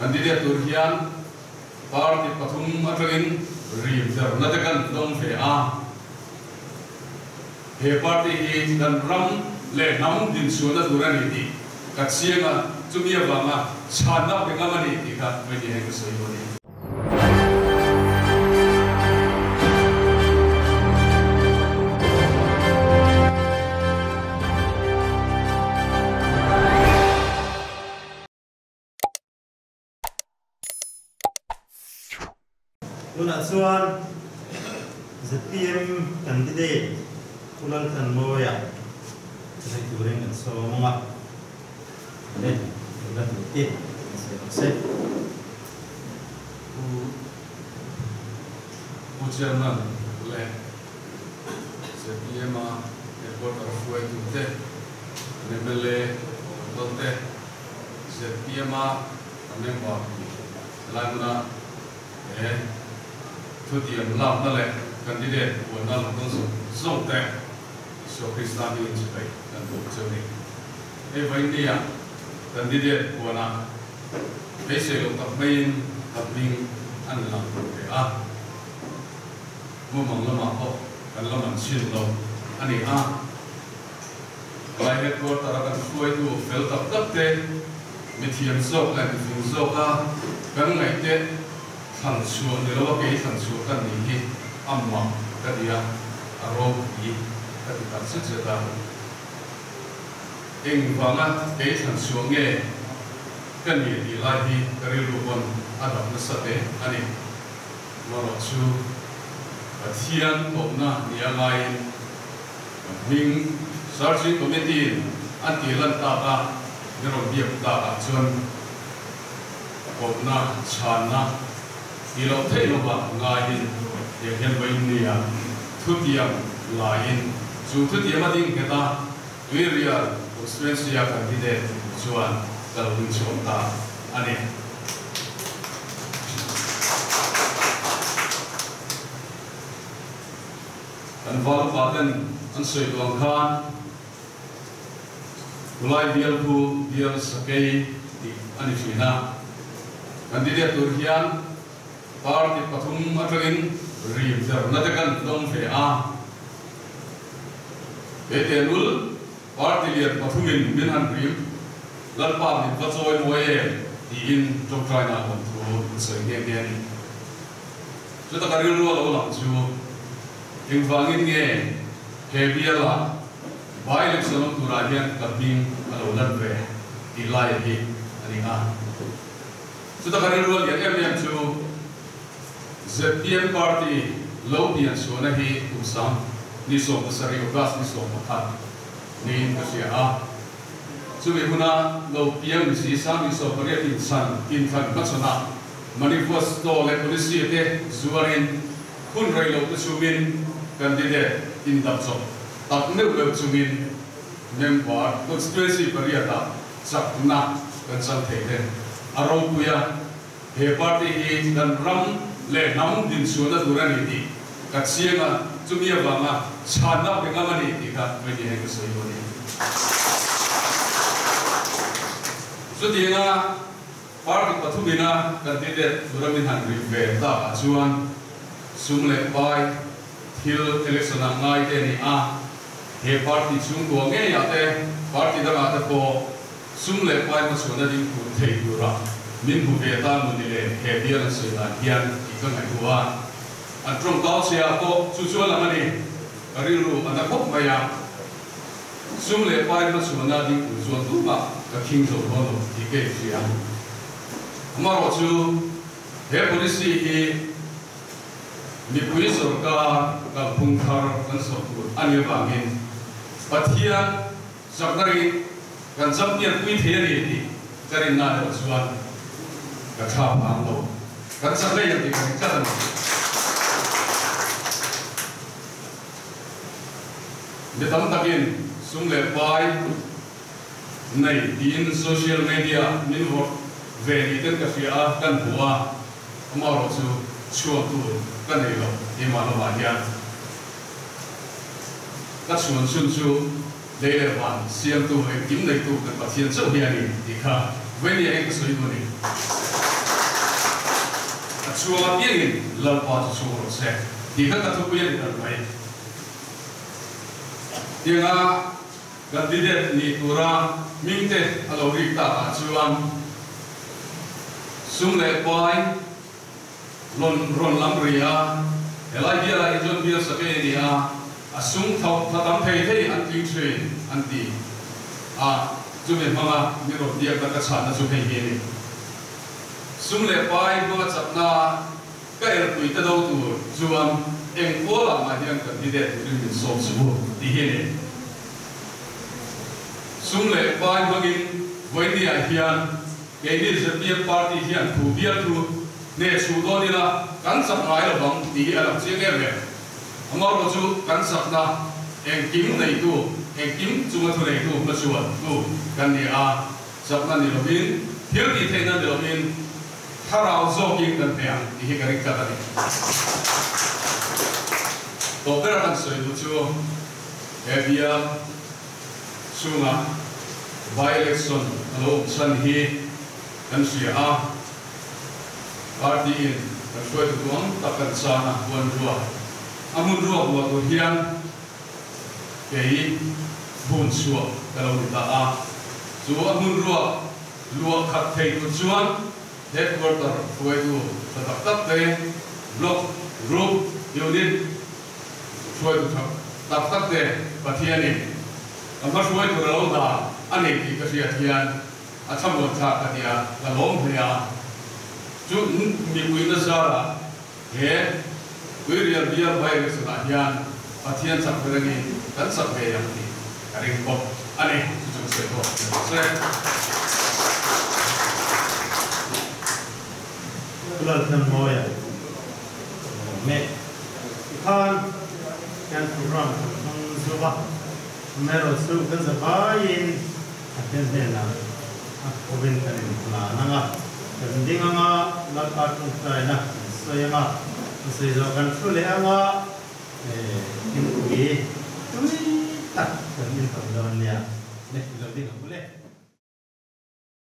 Candidate tur hian party pathum atangin rim derna te kan dawng ve a. He party hi kan ram leh hnam dinchhuahna tur a ni tih ka chiang a, chumi avanga chhanna pe ngam a ni tih kha Vaidia hian ka sawi dawn a ni. Tunah chuan zpm candidate Pu Lalthanmawia zai turin kan sawm ang a, le la duh te kan sawi rawh se. Pu Pu Chairman leh zpm a headquarter hruaitute, an mla local te, zpm a a member helai hmuna he thutiam lakna leh candidate puanna lo kal zawng zawng te Isua Krista hmingin chibai kan bawk cheu ni. Hei vawinia candidate puana beisei loh tak maiin ka hming an lang ve a, mumang lamah pawh kan la man chhin lo a ni a. Lai headquarter a kan hruaitu fel tak tak te, mithiam zawk leh mifing zawka kan ngaih te thlan chhuah ni lo a kei thlan chhuah ka nih hi a mak ka ti a, a ropui ka ti tak zet zet a. Engvanga kei thlan chhuah nge ka ni tih lai hi ka rilru pawn a dap nasa hle a ni. Marawh chu Pathian tawpna ni a ngaiin Ka hming Searching Committee in an tih lan tak a, min rawn biak tak ah chuan kawpna, chhanna tih loh theih lova ngaiin tiang hian vawiin nia thutiam laiin chu thutiam a ding nghet a, Tuirial Constituency a candidate chuan ka lo inchhuak ta a ni. Kan val upa ten an sawi duh ang khan Kulai bial khu bial sakei tih a ni thin a. Candidate tur hian party pathum atangin rim derna te kan dawng ve a. Kei tehlul party lian pathumin min han rim, Lalpa min va chawi mawi em tiin tawngtaina awm thu an sawi nghe nghe a ni. Chuta ka rilru a lo lang chu engvangin nge he biala by-election awm turah hian ka hming a lo lan ve tih lai hi a ni a. Chuta ka rilru a lian em em chu zpm party lo pian chhuahna hi kum sang ni 17 August ni 11 niin ka hria a. Chumi huna lo piang ni si sang ni 18 inchhan inthlan hmachhawnah Manifesto leh policy te zuarin hun rei lo te chungin candidate indap chawp tak meuh meuh chungin member constituency pariatah chakna kan chang thei te a ropui a, he party hi kan ram leh hnam dinchhuahna tur a ni tih ka chiang a, chumi avanga chhanna pe ngam a ni tih kha Vaidia hian ka sawi dawn a ni. Chutianga. Party pathumina candidate tura min han rih ve takah chuan sum leh pai thil election ah ngai te a ni a, he party chhungkua ngeiah te party dangah te pawh sum leh pai hmachhuahna ding tur thei tura min hmu ve ta nu ni le he bial an sawi dan hian tih ka ngaihtuah a, an tawngkau chhe ah pawh chu chu a lang a ni, ka rilru a na khawp mai a. Sum leh pai hmachhuahna ding tur chuan tumah ka khing zo dawn lo tih ka inhria. Amaherawhchu, he policy hi mipui sorkar kalphung thar kan zawh tur a nih avangin Pathian zakna-rin kan champion pui thei a ni tih ka rinna erawh chuan ka tha phang lo. Kan chak ngei ang tih ka ring tlat a ni. Mi tam takin sum leh pai nei tiin social media min vawrh ve ni ten ka hria a, kan hmu a, amaherawh chu chhuak tur ka nei lo keimah lamah hian ka chhuan chhun chu lei leh van siamtu engkim neitu kan Pathian chauh hi a ni tih kha Vainia eng ka sawi duh a ni. chhuang apiangin Lalpa chu chhuang rawh se tih kha ka thupui a ni ber mai. Tianga candidate ni tura hmingte a lo rik takah chuan sum leh pai rawn rawn lam ri a, helai bialah hi chuan bial sakei a ni a, a sum tho tha tam thei thei an tling thin an ti a, chumi hmanga mi rawn biakna ka chhanna chu hei hi a ni. Sum leh pai hmanga chakna ka elpui ta do tur chuan eng kualah mah hian candidate turin min sawm suh u tih hi a ni. Sum leh pai hmangin vawinia hian Keini zpm party hian thu bial thu hneh chhuh dawn ila kan chak ngai lo vang tih hi a lang chiang em em. Amaherawh chu kan chakna engkim neitu, engkim chunga thu neitu hmachhuan tu kan ni a, chakna ni lovin, thil tih theihna ni lovin thlarau zawkin kan hneh ang tih hi ka ring tlat a ni. Tawp bera kan sawi duh chu he bial chhungah by-election a lo awm chhan hi kan hria a, party in kan hruaitu tuang tak kan chan a, huan ruak a hmun ruak luah tur hian kei hmun chhuah ka lo ni ta a, chu a hmun ruak luah khat thei tur chuan headquarter hruaitu tha tak tak te, block, group, unit, Hruaitu tha tak tak te Pathianin ka hma hruai tur a lo dah a nei tih ka hriat hian a thlamuan thlak ka ti a, ka lawm hle a. Chu mipui nazara he Tuirial bial by-election ah hian Pathian chak ber angin kan chak ve ang tih ka ring bawk a ni. Chu chu ka sawi tawh a ni rawh se. Pu Lalthanmawia. Meh tikhan kan program kan hmang zo a, amaherawh chu kan za vaiin a hmel hnenah a kovin kan inhlan ang a, kan ding ang a, Lalpa tawngtaina kan sawi ang a, kan sawi zawh kan thu leh ang a.